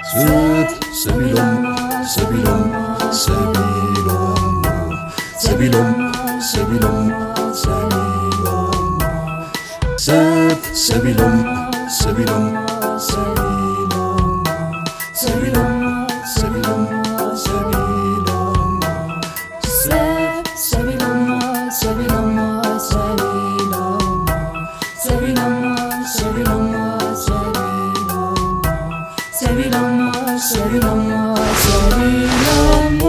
ስት ሰቢሎም ሰቢሎም ሰቢሎም ሰቢሎም ሰቢሎም ሰቢሎም ስት ሰቢሎም ሰቢሎም ሰቢሎም ሰቢሎም ሰቢሎም ሰቢሎም ሰቢሎም ሰቢሎም ሰቢሎም ሰቢሎም ሰቢሎም ሰቢሎም ሰቢሎሞ ሰቢሎሞ ሰቢሎሞ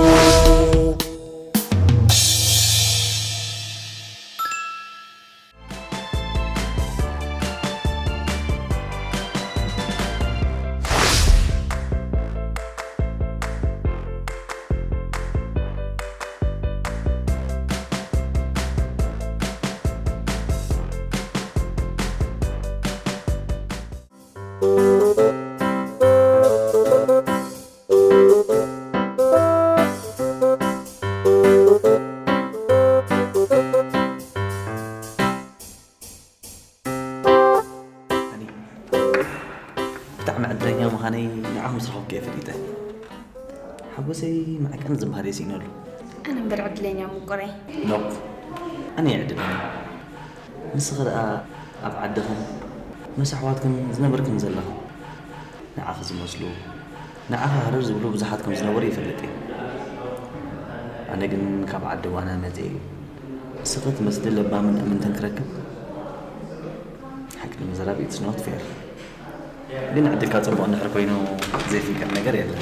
ብጣዕሚ ዕድለኛ ምዃነይ ንዓኹም ምስ ረኸብኩ እየ ፈሊጠ። ሓጎሰይ መዐቀኒ ዝበሃል እየ ስኢነሉ። ኣነ እምበር ዕድለኛ ምቁረይ። ኖፕ፣ ኣነ እየ ዕድለኛ። ንስኺ ደኣ ኣብ ዓድኽን ምስ ኣሕዋትክን ዝነበርክን ዘለኽን ንዓኺ ዝመስሉ፣ ንዓኺ ሃረር ዝብሉ ብዙሓት ከም ዝነበሩ ይፈልጥ እየ። ኣነ ግን ካብ ዓዲ ዋና መጺኤ፣ ንስኺ ትመስሊ ለባምን እምንትን ክረክብ ሓቂ ንምዝራብ it's not fair። ግን ዕድልካ ጽቡቕ እንድሕር ኮይኑ ዘይፍቀድ ነገር የለን።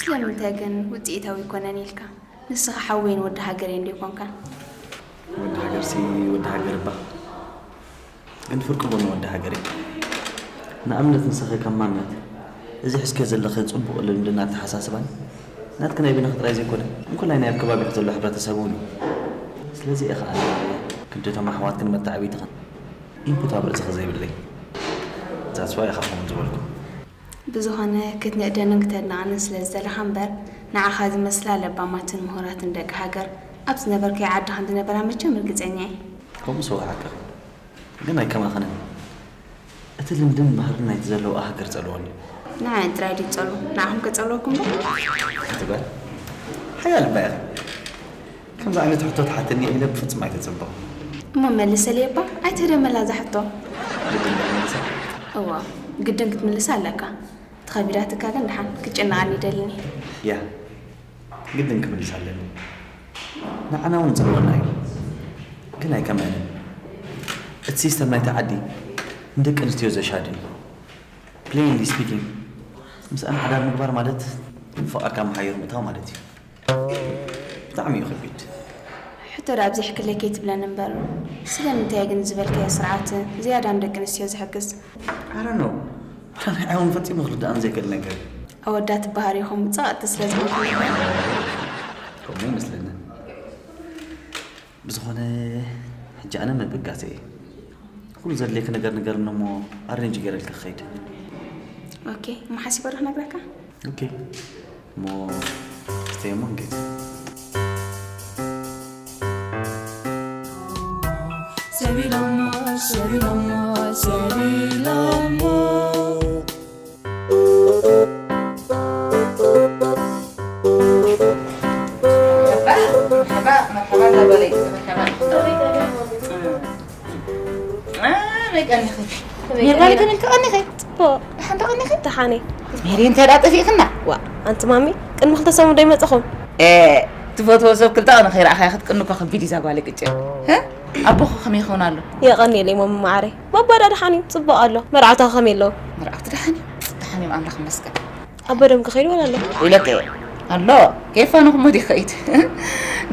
ስለምንታይ ግን ውጽኢታዊ ኣይኮነን ኢልካ? ንስኻ ሓወይን ወዲ ሃገረይን ዶ ኣይኮንካን? ወዲ ሃገርሲ ወዲ ሃገር እባ። ግን ፍርቂ ጎኒ ወዲ ሃገረይ። ንኣብነት ንስኺ ከም ማነት፣ እዚ ሒዝክዮ ዘለኺ ጽቡቕ ልምድን ኣተሓሳስባን ናትኪ ናይ ቢንኺ ጥራይ ዘይኮነ፣ እንኮላይ ናይ ኣብ ከባቢኺ ዘሎ ሕብረተሰብ እውን እዩ። ስለዚ እየ ኸኣ ክንድቶም ኣሕዋትክን መተዓብይትኽን ኢንፑት ኣብ ርእስኺ ዘይብለይ። That's why እየ ኸኣ ከምኡ ዝበልኩ። ብዝኾነ ክትንእደንን ክተድንቐንን ስለ ዝደለኻ እምበር፣ ንዓኻ ዝመስላ ለባማትን ምሁራትን ደቂ ሃገር ኣብ ዝነበርካዮ ዓዲ ከም ዝነበራ መቸም ርግጸኛ እየ። ከምኡስ እወ ሓቅኺ። ግን ኣይከማኽንን። እቲ ልምድን ባህልን ናይቲ ዘለውኣ ሃገር ጸልወኒ። ንዓይ ጥራይ ድዩ ጸልዎ? ንዓኹም ከ ጸልወኩም ዶ? ኣቲ ጓል፣ ሓያል እባ ኢኺ። ከምዚ ዓይነት ሕቶ ትሓትኒ ኢለ ብፍጹም ኣይተጸበኹን። እሞ መልሰለይ እባ፣ ኣይትህደመላ እዛ ሕቶ። ግድን እየ ክምልሳ። እወ፣ ግድን ክትምልሳ ኣለካ። ተኸቢዳትካ ግን ደሓን ክትጭነቓኒ ይደልን እየ። ያ፣ ግድን ክምልስ ኣለኒ። ንዓና እውን ጸልወና እዩ። ግን ኣይከምዕንን። እቲ ሲስተም ናይቲ ዓዲ ንደቂ ኣንስትዮ ዘሻድን እዩ። Plainly speaking፣ ምስኣን ሓዳር ምግባር ማለት ፍቓድካ መሓየር ምእታው ማለት እዩ። ብጣዕሚ እዩ ከቢድ። ሕቶ ደኣ ኣብዚሕክለይ ከይትብለኒ እምበር፣ ስለምንታይ ግን ዝበልካዮ ስርዓት ዝያዳ ንደቂ ኣንስትዮ ዝሕግዝ? I don't know። ዋላ ንዓይ እውን ፈጺሙ ክርድኣኒ ዘይክእል ነገር እዩ። ኣወዳት ባህሪኹም ጸቐጥቲ ስለ ዝኾንኩም። ከምኡ ይመስለኒ። ብዝኾነ፣ ሕጂ ኣነ ምብጋሰ እየ። ኩሉ ዘድልየኪ ነገር ንገርኒ እሞ ኣሬንጅ ገይረልኪ ክኸይድ። ኦኬ፣ እሞ ሓሲበ ዶ ክነግረካ? ኦኬ። እሞ ስተይ እሞ ንገይት። ሰቢሎሞ፣ ሰቢሎሞ፣ ሰቢሎሞ። መርሓባ፣ መርሓባ፣ መርሓባ እንዳበለ እዩ። መርሓባ። አ፣ መይ ቀኒኺ? ሜርባሪ ከመይ ቀኒኺ? ጽቡቕ። ደሓን ዶ ቀኒኺ? ደሓን እየ። ሜሪ፣ እንታይ ደኣ ጠፊእክና? ዋ፣ ኣንቲ ማሚ፣ ቅድሚ ክልተ ሰሙን ዶ ይመጻኹም? ኤ፣ ትፈትዎ ሰብ ክልተ ቀኒ ከይረኣኻያ ክትቅኒ እኮ ከቢድ እዩ፣ እዛ ጓል ቅጭ። እ? ኣቦኺ ከመይ ይኸውን ኣሎ? የቐንየለይ ማሚ መዓረይ። ባባ ደኣ ደሓን እዩ፣ ጽቡቕ ኣሎ። መርዓውታ ከመይ ኣለዉ? መርዓውቲ ደሓን እዩ፣ ደሓን እዮም፣ ኣምላኽ ይመስገን። ኣቦ ደም ከኸይዱ ወላ ኣሎ? ኢለኪ እየ። ኣሎ፣ ኬፋንኹም ወዲ ከይድ።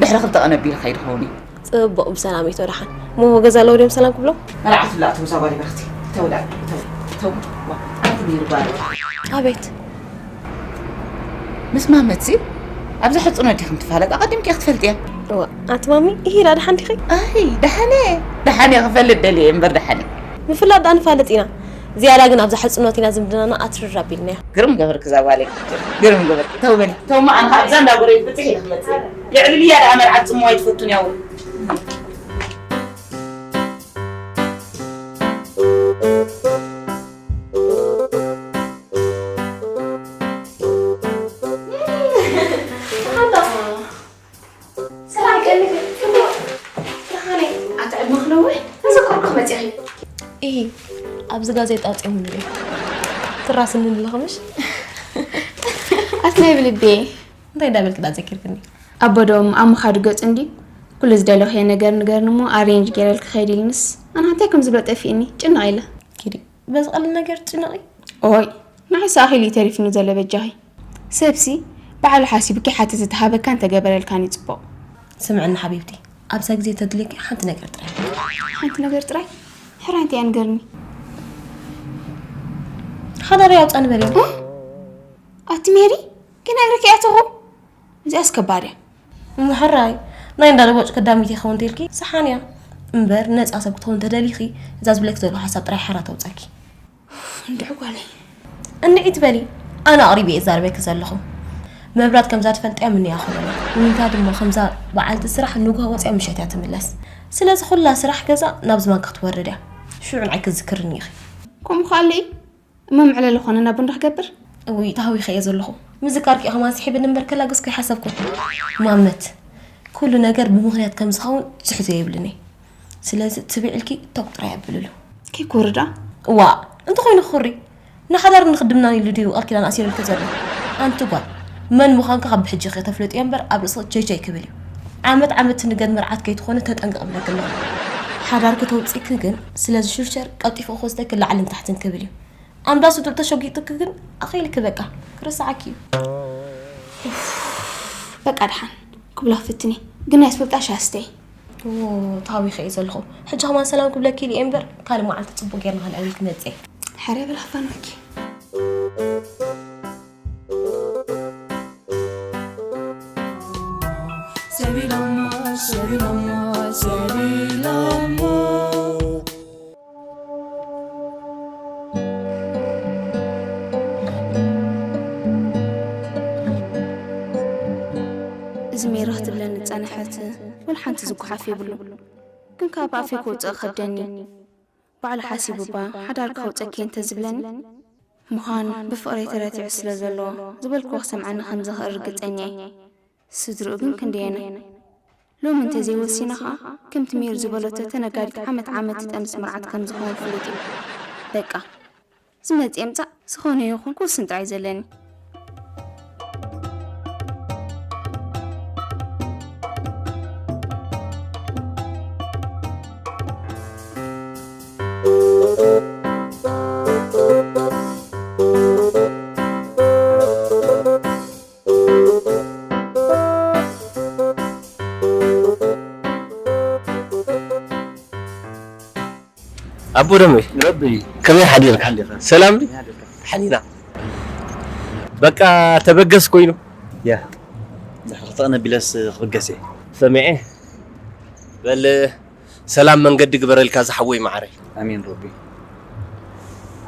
ድሕሪ ክልተ ቀን ኣቢሉ ከይዱ ኸውን እዩ። ጽቡቕ፣ ብሰላም ይእቶ ደሓን። እሞ ገዛ ኣለዉ ድዮም ሰላም ክብሎም? መርዓውቲ ብላ፣ እቶም እዛ ጓል ይበኽቲ። እተው ደኣ፣ እተው፣ እተው። ዋ፣ ኣንቲ ሜሪ ጓል። ኣቤት። ምስ ማመትሲ ኣብዛ ሕጽኖ ዲኽን ትፋለጥ? ኣቐዲምኪ ክትፈልጥያ። እዋ፣ ኣቲ ማሚ፣ ኢሂ ኢላ ደሓን ዲኺ? ኣይ፣ ደሓን እየ። ደሓን እየ፣ ክፈልጥ ደልየ እየ እምበር ደሓን እየ። ምፍላጥ ደኣ ንፋለጥ ኢና። ዝያዳ ግን ኣብዛ ሕጽኖት ኢና ዝምድናና ኣትርር ኣቢልናዮ። ግርም ገበርኪ እዛ ጓለይ። ግርም ገበርኪ። ተው በሊ። ተው እሞ ኣነ ከኣ ኣብዛ እንዳ ጎረቤት ብጽሕ ኢለ ክመጽእ እየ። የዕልልያ ደኣ መርዓት ጽምዋ ኣይትፈቱን ያው። ጋዜጣ ኣውፂኦምሉ እዮም። ትራስኒ ኣለኽምሽ? ኣቲ ናይ ብልቤ። እንታይ እንዳበልክ ዳ ዘኪርክኒ? ኣቦ ዶ ኣብ ምኻዱ ገጹ እንዲ ኩሉ ዝደለኽዮ ነገር ንገርኒ እሞ ኣሬንጅ ገይረልኪ ከይድ ኢልንስ ኣነ እንታይ ከም ዝብሎ ጠፊእኒ ጭንቕ ኢለ። ኪዲ፣ በዚ ቀሊል ነገር ትጭነቒ? ኦይ፣ ንዓይስ ኣኺሉ እዩ ተሪፍኒ ዘሎ በጃኺ። ሰብሲ ባዕሉ ሓሲቡ ከይሓተተ ተሃበካን ተገበረልካን እዩ ጽቡቕ። ስምዕኒ ሓቢብቲ፣ ኣብዛ ግዜ ተድልየኪ ሓንቲ ነገር ጥራይ። ሓንቲ ነገር ጥራይ? ሕራይ እንታይ እያ ንገርኒ። ሓዳር ያውፃ ንበል። ኣቲ ሜሪ፣ ክነግረኪ እያ ተኹ። እዚኣስ ከባድ እያ። እሞ ሕራይ፣ ናይ እንዳ ደቦጭ ከዳሚት ይኸውን ተልኪ ሰሓን እያ። እምበር ነፃ ሰብ ክትኸውን ተደሊኺ፣ እዛ ዝብለኪ ዘለኹ ሓሳብ ጥራይ ሓራ ተውፃኪ። እንድዒ ጓለይ። እንድዒ ትበሊ፣ ኣነ ኣቕሪበ እየ ዛረበኪ ዘለኹ። መብራት ከምዛ ትፈልጥያ ምንያ ኾለላ። ዊንታ ድማ ከምዛ በዓልቲ ስራሕ ንግሆ ወፅያ ምሸት እያ ትምለስ። ስለዚ ኩላ ስራሕ ገዛ ናብ ዝባንኪ ክትወርድ እያ። ሽዑ ንዓይ ክትዝክርኒ ኢኺ። ከምኡ ከኣለይ እሞ መዕለሊ ኾነ ናብ እንዶ ክገብር? እውይ፣ ተሃዊኸ እየ ዘለኹ። ምዝካርኪ ከማን ስሒብኒ እምበር ከላገስኩ ኣይሓሰብኩን። ማመት፣ ኩሉ ነገር ብምኽንያት ከም ዝኸውን ትሕዞ የብልን እየ። ስለዚ ትብዒልኪ ቶክ ጥራይ ኣብልሉ። ከይኮርዳ? እዋ፣ እንተኾይኑ ክኹሪ። ንሓዳር ንኽድምናን ኢሉ ድዩ ቃል ኪዳን ኣሲሩልኪ ዘሎ? ኣንቲ ጓል፣ መን ምዃንኪ ካብ ብሕጂ ከተፍልጥዮ እምበር ኣብ ርእስኺ ቸይቸይ ክብል እዩ። ዓመት ዓመት ትንገድ መርዓት ከይትኾኒ ተጠንቀቕ እብለኪ ኣለኹ። ሓዳር ከተውፅእኪ ግን ስለ ዝሽርሸር ቀልጢፉ ክወስደኪ ላዕልን ታሕትን ክብል እዩ። ኣንዳ ስዱር ተሸጒጥኪ ግን ኣኺልኪ በቃ፣ ክርስዓኪ እዩ። በቃ ደሓን፣ ክብላ ፍትኒ፣ ግን ናይ ስፖርት ሻስተይ። ዎ፣ ታዊኸ እየ ዘለኹ። ሕጂ ከማን ሰላም ክብለኪ ኢለ እየ እምበር፣ ካልእ መዓልቲ ጽቡቕ ጌርና ከነዕልል ክመጽእ እየ። ሕረ በላ ፋኖኪ። ሰቢሎሞ፣ ሰቢሎሞ፣ ሰቢሎሞ። እዚ ሜሪ ክትብለኒ ዝጸንሐት ወላ ሓንቲ ዝጓሓፍ የብሉ። ግን ካብ ኣፈይ ክወጽእ ከብደኒ። ባዕሉ ሓሲቡ እባ ሓዳር ከውጸኪ እንተ ዝብለኒ ምዃን ብፍቕረይ ተረቲዑ ስለ ዘሎ ዝበልክዎ ክሰምዓኒ ከም ዝኽእል ርግጸኛ እየ። ስድርኡ ግን ክንደየናይ? ሎሚ እንተዘይወሲና ኸኣ፣ ከምቲ ሜሪ ዝበለቶ፣ እተ ነጋዲት ዓመት ዓመት ትጠንስ መርዓት ከም ዝኸውን ፍሉጥ እዩ። በቃ፣ ዝመጽእ ይምጻእ፣ ዝኾነ ይኹን፣ ክውስን ጥራይ ዘለኒ። ኣቦ ደመይ፣ ረቢ፣ ከመይ ሓዲርካ? ሓዲርካ? ሰላም ድዩ? ሓዲርካ? ሓኒና። በቃ ተበገስ ኮይኑ። ያ፣ ድሕሪ ክልተ ቀን ኣቢለስ ክብገስ እየ። ሰሚዐ። በል ሰላም መንገዲ ግበረልካ ዝሓወይ መዓረይ። ኣሜን ረቢ።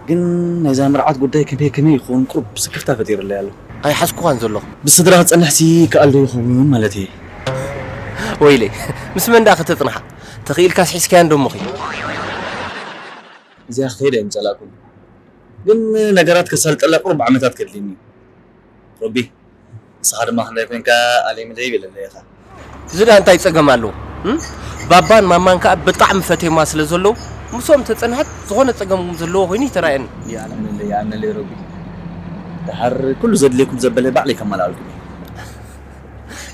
ግን ናይዛ መርዓት ጉዳይ ከመይ ከመይ ይኸውን ቁሩብ ስክፍታ ፈጢሩለይ ኣሎ። ኣይሓዝኩኻን ዘለኹ። ብስድራ ክጸንሕሲ ይከኣል ዶ ይኸውን ማለት እየ። ወይለይ፣ ምስ መን ደኣ ከተጽንሓ? ተኽኢልካስ ሒዝካያ እንዶ እሞኺ። እዚኣ ክትከይድ ኣይምጸላእኩን። ግን ነገራት ከሳልጠላ ቁሩብ ዓመታት ከድልየኒ እዩ። ረቢ፣ ንስኻ ድማ ክንደይ ኮንካ ኣለይ ምለይ ይብል ኣለይ ኢኻ። እዚ ደኣ እንታይ ጸገም ኣለዎ? እም? ባባን ማማን ከኣ ብጣዕሚ ፈትየማ ስለ ዘለዉ፣ ምስኦም ተጸንሐት ዝኾነ ጸገም ዘለዎ ኮይኑ ይተራእየኒ። ይኣምነለይ፣ ይኣምነለይ ረቢ። ደሓር ኩሉ ዘድልየኩም ዘበለ ባዕለይ ከማልኣልኩም እየ።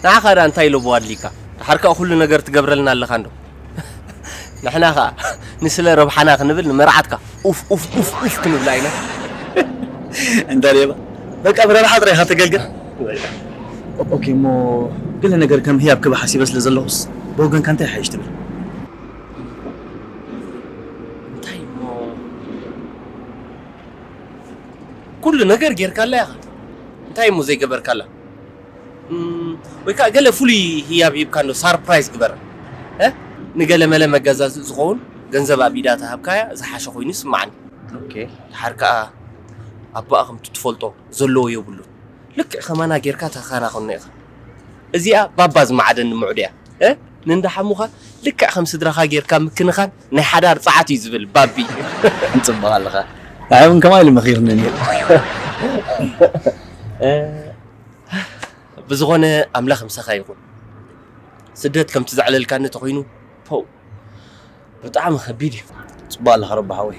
ንዓኻ ደኣ እንታይ ለቦ ኣድሊካ? ደሓር ከኣ ኩሉ ነገር ትገብረልና ኣለኻ እንዶ። ንሕና ኸኣ ንስለ ረብሓና ክንብል ንመርዓትካ ኡፍ፣ ኡፍ፣ ኡፍ፣ ኡፍ ክንብላ ኢና። እንዳ ሌባ። በቃ ብረብሓ ጥራይ ኢኻ ተገልግል። ኦኬ፣ እሞ ገለ ነገር ከም ህያብ ክህብ ሓሲበ ስለ ዘለኹስ ብወገንካ እንታይ ይሓይሽ ትብል? እንታይ እሞ ኩሉ ነገር ጌርካላ ኢኻ። እንታይ እሞ ዘይገበርካላ? እም፣ ወይ ከኣ ገለ ፍሉይ ህያብ ሂብካ እንዶ ሳርፕራይዝ ግበራ። እ? ንገለ መለ መገዛዝኢ ዝኸውን ገንዘብ ኣብ ኢዳ ተሃብካያ ዝሓሸ ኮይኑ ይስምዓኒ። ኦኬ። ድሓር ከኣ ኣቦኣ ከምቲ ትፈልጦ ዘለዎ የብሉን። ልክዕ ከማና ጌርካ ተኸናኸኖ ኢኻ። እዚኣ ባባ ዝመዓደኒ ምዕዱ እያ። እ? ንእንዳሓሙኻ ልክዕ ከም ስድራኻ ጌርካ ምክንኻን ናይ ሓዳር ጸዓት እዩ ዝብል ባቢ። ጽቡቕ ኣለኻ። ንዓይ እውን ከምኣ ኢሉ መኺርኒ ነይሩ። እ፣ ብዝኾነ ኣምላኽ ምሳኻ ይኹን። ስደት ከምቲ ዘዕለልካኒ ተኾይኑ፣ ፖው፣ ብጣዕሚ ከቢድ እዩ። ጽቡቕ ኣለኻ ረቢ ሓወይ።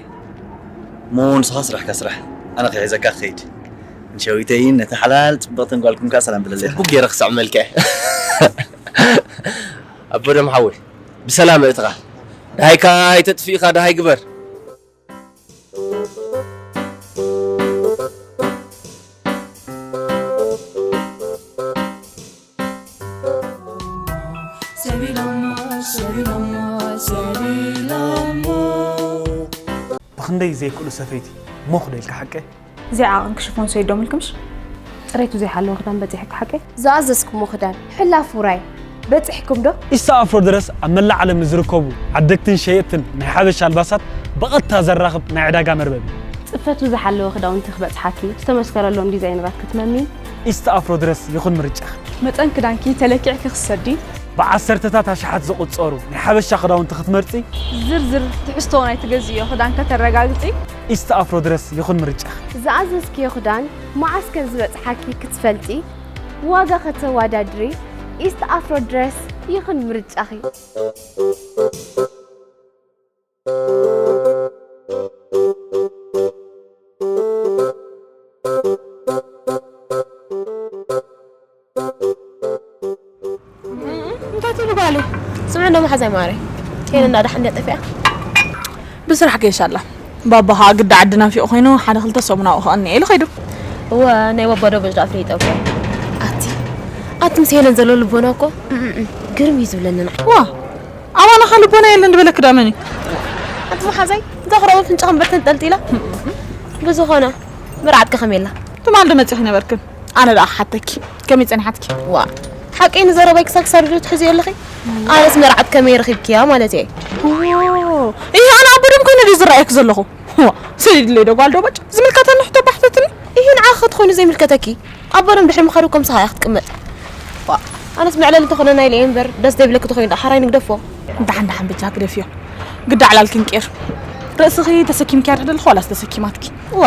እሞ ንስኻ ስራሕካ ስራሕ፣ ኣነ ክሕዘካ ክኸይድ። ንሸዊተይን ነታ ሓላል ጽብቕትን ጓልኩም ከኣ ሰላም በለለይ። ጽቡቅ ገይረ ክስዕመልካ እየ። ኣቦ ደም ሓወይ፣ ብሰላም እትኻ። ደሃይካ ኣይተጥፍእኻ፣ ደሃይ ግበር። ሰቢሎሞ፣ ሰቢሎሞ፣ ሰቢሎሞ። ብኽንደይ ዘይክእሉ ሰፈይቲ ሞኽ ዶ ኢልካ ሓቀይ? እዚኣ ዓቐን ክሽፎን ሰይዶም ኢልክምሽ? ጽሬቱ ዘይሓለወ ክዳን በጺሕካ ሓቀይ? ዝኣዘዝኩሞ ክዳን፣ ሕላፍ ውራይ፣ በጺሕኩም ዶ? ኢስታ ኣፍሮ ድረስ ኣብ መላእ ዓለም ንዝርከቡ ዓደግትን ሸየጥትን ናይ ሓበሻ ኣልባሳት ብቐጥታ ዘራኽብ ናይ ዕዳጋ መርበብ እዩ። ጽፈቱ ዝሓለወ ክዳውንቲ ክበጽሓኪ፣ ዝተመስከረሎም ዲዛይነራት ክትመሚ። ኢስታ ኣፍሮ ድረስ ይኹን ምርጫኺ። መጠን ክዳንኪ ተለኪዕኪ ክትሰዲ። ብዓሰርተታት ኣሽሓት ዝቑጸሩ ናይ ሓበሻ ክዳውንቲ ክትመርጺ። ዝርዝር ትሕዝቶ ናይ ትገዝእዮ ክዳን ከተረጋግጺ። ኢስታ ኣፍሮ ድረስ ይኹን ምርጫኺ። ዝኣዘዝክዮ ክዳን መዓስ ከም ዝበጽሓኪ ክትፈልጢ፣ ዋጋ ከተወዳድሪ፣ ኢስታ ኣፍሮ ድረስ ይኹን ምርጫኺ። እንታይ ትብሊ ጓለይ? ስምዒ እንዶ መሓዛይ ማረይ። ሄለን እንዳ ደሓን እንድያ ጠፊኣ? ብስራሕ ገይሻ ኣላ። ባባ ኸኣ ግዳ ዓዲ ናፊቑ ኮይኑ ሓደ ክልተ ሰሙን ኣብኡ ከቐኒ ኢሉ ከይዱ። እወ፣ ናይ ባባ ደቦጭ ደኣ ፍለይጠ እኮ። ኣቲ፣ ኣቲ ምስ ሄለን ዘሎ ልቦና እኮ፣ እም፣ እም፣ እም፣ ግርም እዩ ዝብለኒ ንዓ። ዋ፣ ኣባና ኸ ልቦና የለን ዝበለኪ ደኣ መን እዩ? ኣቲ መሓዛይ፣ እዛ ክረቡ ፍንጫ ከንበር ተንጠልጢላ። ብዝኾነ፣ መርዓትከ ከመይ ኣላ? ትማል ዶ መጺኺ ነበርክን? ኣነ ደኣ ክሓተኪ፣ ከመይ ጸኒሓትኪ? ዋ፣ ሓቀይ ንዘረባይ ክሳብ ክሳብ ዶ ትሕዝዮ ኣለኺ? ኣነስ መርዓት ከመይ ረኺብክያ ማለት እየ። ኦ፣ እየ ኣነ ኣቦ ደም ኮይነ ድዩ ዝረኣየኪ ዘለኹ? ዋ፣ ሰዲድለይ ዶ ጓል ዶ በጭ? ዝምልከተኒ ሕቶ ባሕተትኒ? ይሄ ንዓኺ ክትኾይኑ ዘይምልከተኪ። ኣቦ ደም ድሕሪ ምኻዱ ከምሳኻ እያ ክትቅመጥ። ዋ፣ ኣነስ መዕለሊ እንተኾነ ናይ ለየ እምበር ደስ ዘይብለኪ ተኾይኑ ደኣ ሓራይ ንግደፎ። ደሓን ደሓን በጃ ግደፍዮ። ግዳ ዕላልኪ እንቄር። ርእስኺ ተሰኪምኪያ ዶ ዘለኺ ዋላስ ተሰኪማትኪ? ዋ፣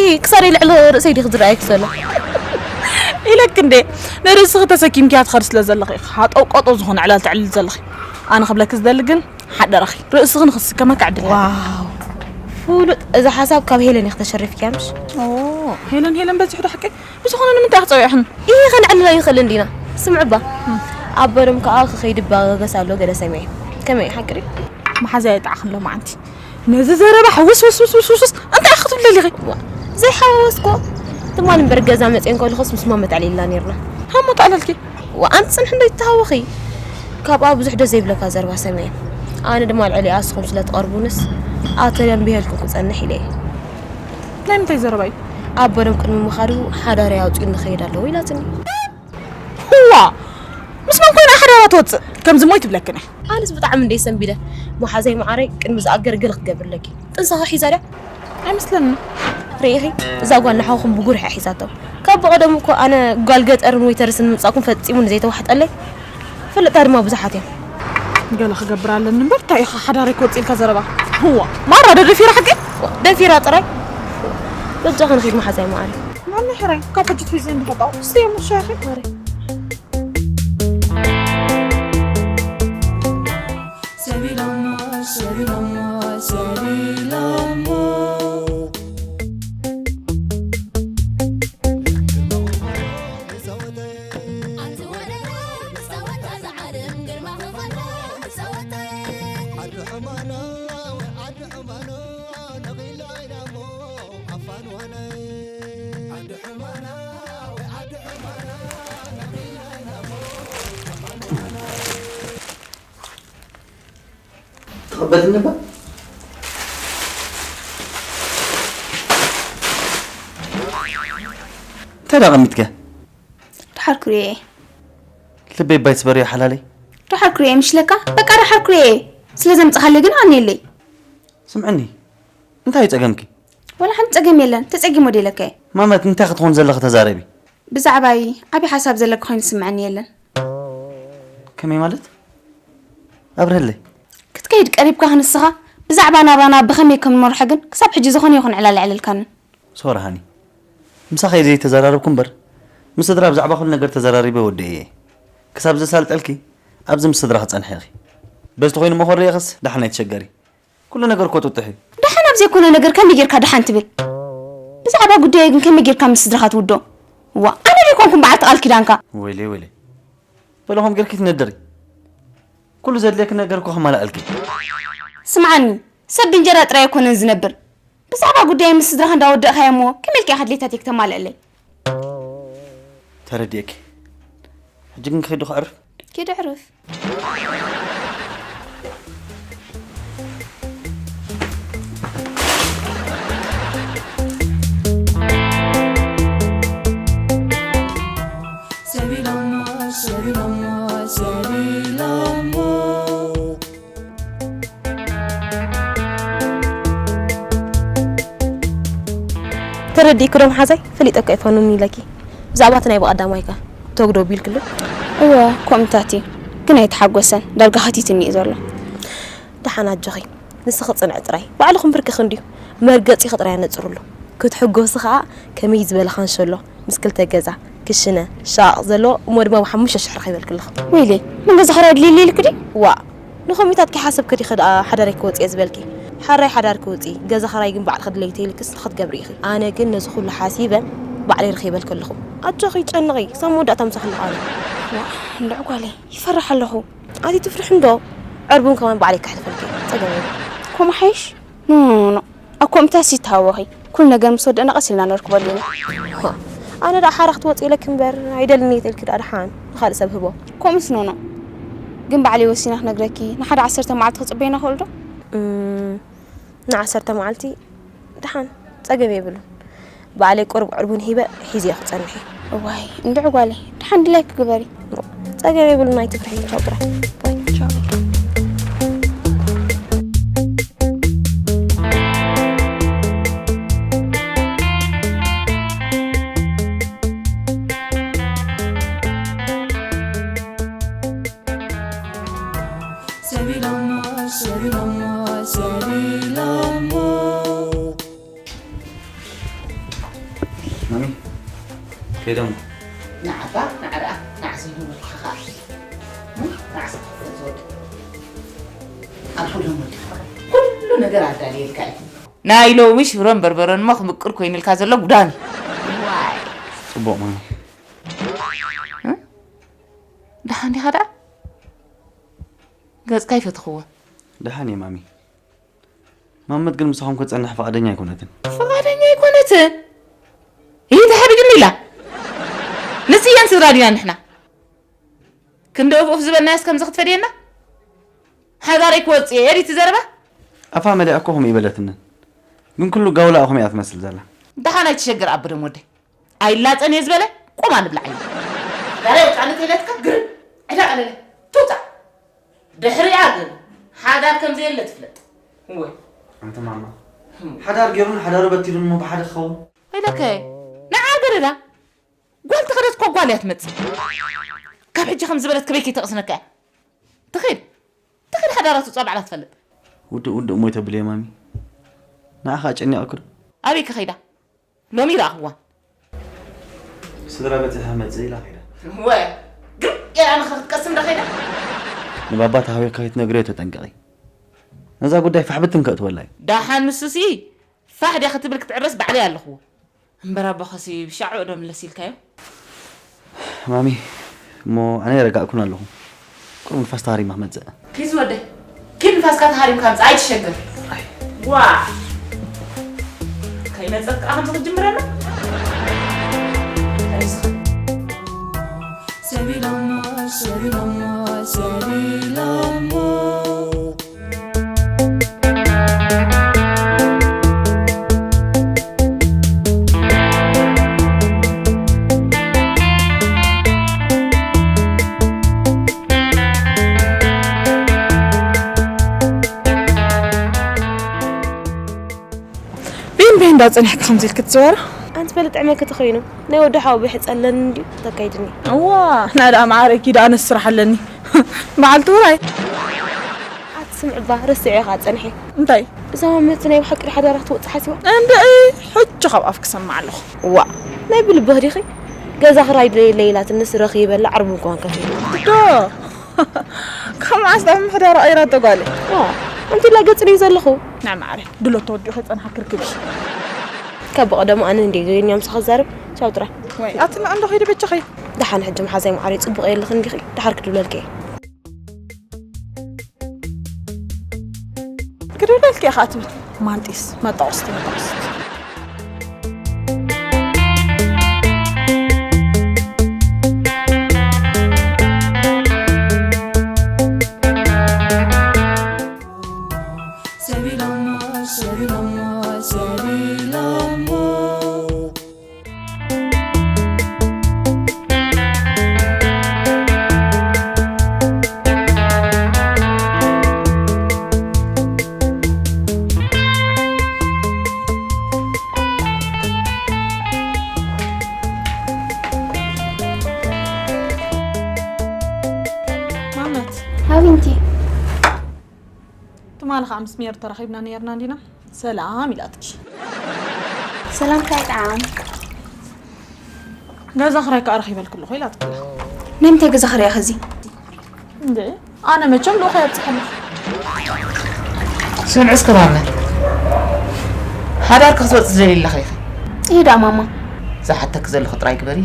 ኢ፣ ክሳደይ ልዕሊ ርእሰይ ዲኺ ዝረኣየኪ ዘሎ? ኢለኪ እንዴ፣ ንርእስኺ ተሰኪምኪያ ትኸዲ ስለ ዘለኺ ኢኺ ሃጠው ቀጠው ዝኾነ ዕላል ተዕልሊ ዘለኺ። ኣነ ክብለኪ ዝደሊ ግን ሓደራኺ፣ ርእስኺ ንኽስከመኪ ዕድል ሃቢ። ዋው፣ ፍሉጥ። እዚ ሓሳብ ካብ ሄለን ኢኺ ተሸሪፍክያ ምሽ? ኦ፣ ሄለን፣ ሄለን በዚሑ ዶ ሓቀይ? ብዝኾነ ንምንታይ ኢኺ ጸዊዕኽኒ? ኢሂ፣ ከነዕልሎ ኣይንኽእልን ዲና? ስምዕባ። ኣቦ ደም ከኣ ክኸይድ ይበጋገስ ኣሎ ገለ ሰሚዐ። ከመይ፣ ሓቂ ድዩ? መሓዛይ ኣይጠዓኽን ሎማዓንቲ። ነዚ ዘረባ ሕውስ ውስ ውስ ውስ ውስ ውስ እንታይ ኢኺ ክትብሊ ደሊኺ? ዋ፣ ዘይሓወስኮ። ትማል እምበር ገዛ መጺኤ እንከለኹስ ምስ ማማ ተዕሊልና ኔርና። ሃሞ ተዕለልኪ? ዋ፣ ኣንቲ ጽንሒ እንዶ ይተሃወኺ። ካብኣ ብዙሕ ደስ ዘይብለካ ዘረባ ሰሚዐ። ኣነ ድማ ልዕሊኣ ንስኹም ስለ ትቐርቡንስ፣ ኣተደንቢሀልኩም ክጸንሕ ኢለ እየ። ናይ ምንታይ ዘረባ እዩ? ኣቦ ደም ቅድሚ ምኻዱ ሓዳረይ ኣውጺኡኒ ክኸይድ ኣለዎ ኢላትኒ። ህዋ! ምስ መን ኮይና ሓዳራ ትወጽእ? ከምዚ እሞ ኣይትብለክን እያ። ኣነስ ብጣዕሚ እንደ ሰንቢደ። መሓዘይ መዓረይ ቅድሚ ዝኣገር ገለ ክትገብር ኣለኪ። ጥንስኻ ሒዛ ድያ? ኣይመስለንን። ርኢኺ? እዛ ጓል ንዓኹም ብጉርሒ እያ ሒዛቶ። ካብ ብቐደሙ እኮ ኣነ ጓል ገጠርን ዌይተርስን ምምጻእኩም ፈጺሙ ንዘይተዋሕጠለይ። ፍልጣ ድማ ብዙሓት እዮም። ገለ ክገብር ኣለኒ እምበር፣ እንታይ ኢኻ ሓዳረይ ክወጽእ ኢልካ ዘረባ? ህዋ! ማራ ዶ ደፊራ ሓቂ? ደፊራ ጥራይ? በጃኺ ንኺድ መሓዛይ መዓረይ። ማን ሕራይ? ካብ ሕጂ ትሒዘ እንድፈጣው። እስቲ እሞ ሻኺ። ሰቢሎሞ፣ ሰቢሎሞ፣ ሰቢሎሞ። ተቐበልኒ እባ። እንታይ ደኣ ቀሚጥከ? ደሓር ክርእዮ እየ። ልበይ ባይ ትስበርዮ ሓላለይ። ደሓር ክርእዮ እየ ምሽለካ? በቃ ደሓር ክርእዮ እየ። ስለ ዘምጻኻለይ ግን ኣኔለይ። ስምዕኒ፣ እንታይ እዩ ጸገምኪ? ወላ ሓንቲ ጸገም የለን። ተጸጊሞ ዶ ኢለካ እየ? ማመት፣ እንታይ ክትኾን ዘለኺ ተዛረቢ። ብዛዕባይ ዓቢ ሓሳብ ዘለካ ኮይኑ ዝስምዐኒ የለን። ከመይ ማለት? ኣብርህለይ። ክትከይድ ቀሪብካ ክንስኻ ብዛዕባ ናብራና ብኸመይ ከም ንመርሖ ግን ክሳብ ሕጂ ዝኾነ ይኹን ዕላል ኣየዕለልካንን። ሶሪ ሃኒ፣ ምሳኺ እየ ዘይተዘራረብኩ እምበር፣ ምስ ስድራ ብዛዕባ ኩሉ ነገር ተዘራሪበ ወዲኤ እየ። ክሳብ ዘሳልጠልኪ ኣብዚ ምስ ስድራኺ ጸንሒ ኢኺ። በዚ ተኾይኑ እሞ ክርእየኽስ ደሓን ኣይትሸገሪ። ኩሉ ነገር እኮ ጥጡሕ እዩ። ደሓን ኣብ ዘይኮነ ነገር ከመይ ጌርካ ደሓን ትብል? ብዛዕባ ጉዳየይ ግን ከመይ ጌርካ ምስ ስድራኻ ትውድኦ? ዋ፣ ኣነ ዶ ኣይኮንኩን በዓልቲ ቃል ኪዳንካ? ወይለይ፣ ወይለይ። በለኹም ጌርኪ ትነድሪ። ኩሉ ዘድልየኪ ነገር እኮ ከማልኣልኪ። ስምዓኒ፣ ሰብ ብእንጀራ ጥራይ ኣይኮነን ዝነብር። ብዛዕባ ጉዳይ ምስ ስድራኻ እንዳወደእካዮ እሞ ከመይ ኢልካ ኢኻ ድሌታተይ ክተማልኣለይ? ተረዲኤኪ። ሕጂ ግን ክኸይድ ዶ ክዕርፍ? ኪድ ዕርፍ። ተረዲእኪ ዶ መሓዛይ? ፈሊጠ እኮ ኣይፈኑን ኢለኪ። ብዛዕባ እቲ ናይ ብቐዳማይካ ተግዶ ቢልክሉ? እወ፣ ኮምታት እዩ። ግን ኣይተሓጎሰን። ዳርጋ ሃቲትኒ እዩ ዘሎ። ደሓን ኣጆኺ። ንስኺ ጽንዒ ጥራይ። ባዕልኹም ብርክኺ እንድዩ። መርገጺኺ ጥራይ ኣነጽርሉ። ክትሕጎሲ ኸኣ ከመይ ዝበለ ካንሸሎ ምስ ክልተ ገዛ፣ ክሽነ፣ ሻቕ ዘለዎ እሞ ድማ ብሓሙሽተ ሽሕ ረኺበልኪ ኣለኹ። ወይለይ፣ ምን ገዛ ኽራይ ድልየለይ ኢልኪ ድዩ? ዋእ፣ ንኸምኡታት ከይሓሰብኪ ዲኺ ደኣ ሓዳረይ ክወጽእ እየ ዝበልኪ? ሓራይ ሓዳርኪ ውጽኢ፣ ገዛ ኽራይ ግን ባዕልኺ ድለዪ ተይልክስ ንኽትገብሪ ኢኺ። ኣነ ግን ነዚ ኹሉ ሓሲበ ባዕለይ ረኺበልኪ ኣለኹ። ኣጆኺ ኣይትጨነቒ፣ ክሳብ መወዳእታ ምሳኺ ኣለኹ ኣነ። ዋእ፣ እንድዒ ጓለይ፣ ይፈርሕ ኣለኹ። ኣቲ ትፍርሒ እንዶ? ዕርቡን ከማን ባዕለይ ከሕልፈልኪ እየ። ጸገም የብሉን። ከምኡ ሓይሽ? ኖ፣ ኖ፣ ኖ፣ ኖ። ኣብ ከምኡታትሲ ይተሃወኺ። ኩሉ ነገር ምስ ወደእና ቀስ ኢልና ነርክበሉ ኢና። ሆ፣ ኣነ ደኣ ሓራ ክትወጺ ኢለኪ እምበር ኣይደልን እየ ተልኪ ደኣ ደሓን ንኻልእ ሰብ ህቦ። ከምኡስ ኖ፣ ኖ። ግን ባዕለይ ወሲና ክነግረኪ፣ ንሓደ ዓሰርተ መዓልቲ ክጽበየና ክእል ዶ? እም፣ ንዓሰርተ መዓልቲ ደሓን፣ ጸገም የብሉን። ባዕለይ ቁሩብ ዕርቡን ሂበ ሒዝዮ ክጸንሕ እየ። እዋይ፣ እንድዒ ጓለይ፣ ደሓን ድላይኪ ግበሪ። ጸገም የብሉን፣ ኣይትፍርሒ፣ ቻው ጥራይ። ባይ። ቻው። ሰቢሎሞ፣ ሰቢሎሞ፣ ሰቢሎሞ። ማሚ፣ ከይዶም። ንዓባ፣ ንዓኣ፣ ንዓሰይ ይብልካ ኸኣ። ንዓሰይ ዝወድ። ኣብ ኩሎም ወዲ ኩሉ ነገር ኣዳልየልካ እዩ። ናይ ሎሚ ሽሮን በርበረን እሞ ክምቅር ኮይኑልካ ዘሎ ጉዳም እዩ። ዋይ። ጽቡቕ ማሚ። እ? ደሓን ዲኻ ደኣ? ገጽካ ይፈትኽዎ። ደሓን እየ ማሚ። ማመት ግን ምሳኹም ክትጸንሕ ፍቓደኛ ኣይኮነትን። ፍቓደኛ ኣይኮነትን? ይህ ተሓቢድኒ ኢላ። ንስየን ስድራ ዲና ንሕና? ክንዲ ኡፍ ኡፍ ዝበልናዮስ ከምዚ ክትፈድየና? ሓዳረይ ክወጽእ እየ፣ ዲቲ ዘረባ? ኣፋ መሊኣ እኮ ከምኡ ይበለትንን። ግን ኩሉ ጋውላ እኹም እያ ትመስል ዘላ። ደሓን ኣይትሸገር ኣበደም ወደይ። ኣይላጸን እየ ዝበለ፣ ቁም ኣንብላዕ እዩ። ሓዳረይ ውጻእ እንተኢለትካ ግርም፣ ዕዳ ቀለለ፣ ትውጻእ። ድሕሪኣ ግን ሓዳር ከም ዘየለ ትፍለጥ። እወ። ኣንቲ ማማ፣ ሓዳር ገይሩን ሓዳሩ በቲኑን እሞ ብሓደ ክኸውን? ኢለከ፣ ንዓ ገረዳ፣ ጓል ተኸደት እኮ ጓል እያ ትመጽእ። ካብ ሕጂ ከም ዝበለት ክበይ ከይተቕስነካ እያ። ትኺድ፣ ትኺድ ሓዳራ ትውጻእ ባዕላ ትፈልጥ። ውድእ ውድእ እሞ ይተብልዮ ማሚ። ንዓኻ ኣጨኒቐኪ ዶ? ኣበይ ከኸይዳ? ሎሚ ይረኣኽዋ። ስድራ በጺሐ ክመጽእ ኢላ ከይዳ። ወ፣ ግርም ጌራ ንኽትቀስም ዶ ከይዳ? ንባባ ተሃዊኽካ ከይትነግርዮ ተጠንቀቒ። ነዛ ጉዳይ ፋሕ ብትን ከእትወላ እዩ። ደሓን ንሱሲ ፋሕ ድያ ክትብል ክትዕረስ ባዕለይ ኣለኽዎ። እምበር ኣቦኻሲ ብሻዕ ዶ ምለስ ኢልካዮ? ማሚ፣ እሞ ኣነ የረጋእኩን ኣለኹ። ቁሩብ ንፋስ ተሃሪማ ክመጽእ። ፕሊዝ ወደይ፣ ኪድ ንፋስካ ተሃሪምካ ምጽእ፣ ኣይትሸገር። ዋ! ከይመጸት ከዓ ከምዚ ክትጅምረና? ኣይዞኻ። ሰቢሎሞ፣ ሰቢሎሞ፣ ሰቢሎሞ። ቤን ቤን እንዳጸንሕኪ ከምዚ ኢልኪ ትዘወራ? ኣንቲ ፈለጥ ዕመኪ ተኾይኑ፣ ናይ ወዲ ሓው ብሕጸ ኣለኒ እንድዩ ተካይድኒ። እዋ፣ ናይ ደኣ መዓረኪ ደኣ ኣነስ ስራሕ ኣለኒ። በዓልቲ ውራይ። ኣቲ ስምዒ እባ ረሲዐ ኢኻ ጸንሐ። እንታይ? እዛ መመት ናይ ብሓቂ ሓዳራ ክትወጽእ ሓሲባ? እንድዒ፣ ሕጂ ካብ ኣፍ ክሰምዕ ኣለኹ። እዋ፣ ናይ ብልብኽ ዲኺ? ገዛ ክራይ ድለየለይ ኢላትንስ ረኺበላ ዓርቡ እንኳን ከፊሉ። ዶ? ካብ መዓስ ጣብ ምሕዳር ቀይራቶ ጓለይ? ዋ፣ ኣንቲ ላ ገጽ ርዩ ዘለኹ። ንዓ ማዕረ፣ ድሎ ተወዲኡ ከይጸንሓ ክርክብ። ካብ ብቐደሙ ኣነ እንደ ገይርኛ ምሳኻ ዛረብ፣ ቻው ጥራይ። ወይ፣ ኣቲ ንዓ እንዶ ኸይደ በጃ ኸይ። ደሓን ሕጂ መሓዛይ ማዕረ ጽቡቕ የለኽን ዲኺ? ደሓር ክድብለልኪ እየ። ክድብለልኪ እየ ኸኣ ትብል። ማንጢስ፣ መጣቑስቲ፣ መጣቑስቲ። ሰቢሎሞ፣ ሰቢሎሞ፣ ሰቢሎሞ። ማመት። ሃቢንቲ። ትማሊ ኸዓ ምስ ሜሪ ተራኺብና ነይርና እንዲና። ሰላም ኢላትኪ። ሰላምታ ይጥዓም። ገዛ ኽራይ ከኣ ረኺበልኪ ኣለኹ ኢላትኪ ኣላ። ናይ ምንታይ ገዛ ኽራይ ኢኺ እዚ? እንዴ፣ ኣነ መቸም ልኡኸ የብጽሐልኪ። ስምዒ እስከ ማመ። ሓዳር ክትወጽእ ትደልዪ ኣለኺ ኢኺ? እየ ደኣ ማማ። ዝሓተኪ ዘለኹ ጥራይ ግበሪ።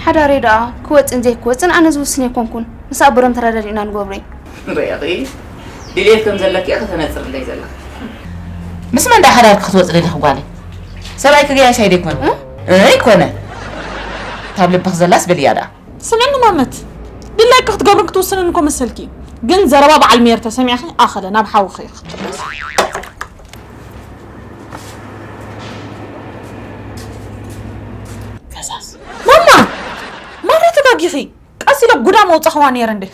ሓዳረይ ደኣ ክወጽእን ዘይክወጽእን ኣነ ዝውስን ኣይኮንኩን። ምስ ኣቦዶም ተረዳዲእና ንገብሮ እዩ። ርኢኺ፣ ድልየት ከም ዘለኪ ኢኺ ተነጽርለይ ዘለኺ። ምስ መን ደኣ ሓዳርኪ ክትወጽኢ ደሊኺ ጓለይ? ሰብኣይኪ ገያሻይ ዶ ኣይኮነ? እ? ኣይኮነ። ካብ ልብኺ ዘላስ በልያ ደኣ። ስምዕኒ ማመት፣ ድላይኪ ክትገብርን ክትውስንን እኮ መሰልኪ እዩ። ግን ዘረባ በዓል ሜር ተሰሚዕኺ ኣኸለ ናብ ሓውኺ ክትጥበሲ። ፈዛዝ። ማማ! ማማ ተጋጊኺ። ቀስ ኢለ ጉዳ መውጻኽዋ ነይረ እንዴ።